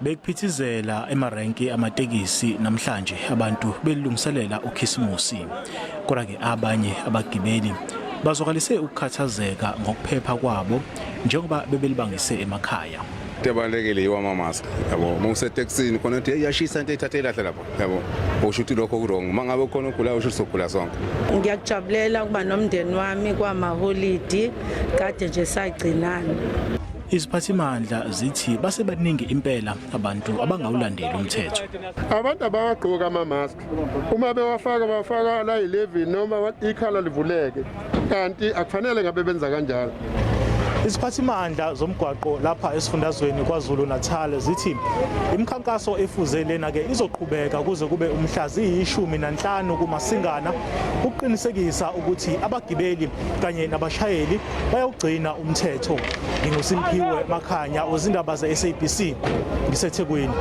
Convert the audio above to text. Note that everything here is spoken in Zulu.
Bekuphithizela emarenki amatekisi namhlanje abantu belungiselela uKhisimusi. Kodwa ke abanye abagibeli bazwakalise ukukhathazeka ngokuphepha kwabo njengoba bebelibangise emakhaya. Into ebalulekile yiwo ama-mask, yabo. Uma usetekisini khona ukuthi iyashisa into ethathe ilahle lapha, yabo. Usho ukuthi lokho ku-wrong. Uma ngabe ukhona ogulayo usho ukuthi sogula sonke. Ngiyakujabulela ukuba nomndeni wami kwamaholidi kade nje sagcinana. Iziphathimandla zithi basebaningi impela abantu abangawulandeli umthetho. Abantu abawagqoka ama-mask, uma bewafaka bawafaka la 11 noma ikhala livuleke, kanti akufanele ngabe benza kanjalo. Iziphathimandla zomgwaqo lapha esifundazweni KwaZulu-Natal zithi imikhankaso efuze lena ke izoqhubeka kuze kube umhla ziyi-15 kuMasingana ukuqinisekisa ukuthi abagibeli kanye nabashayeli bayawugcina umthetho. NginguSimphiwe Makhanya wezindaba ze-SABC ngiseThekwini.